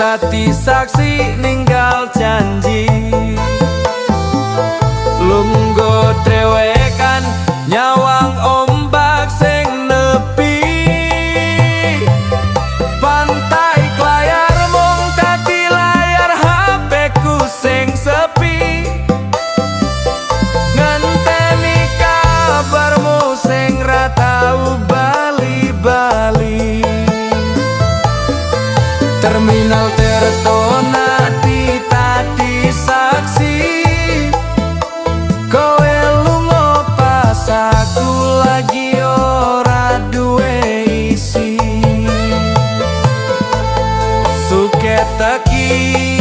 Dadi saksi ninggal janji. Lungguh dhewekan nyawang ombak sing nepi. Pantai Klayar mung dadi layar HP ku sing sepi. Ngenteni kabarmu sing ra tau bali-bali. Terminal Tirtonadi dadi saksi. Kowe lunga pas aku lagi ora duwe isi. Suket teki.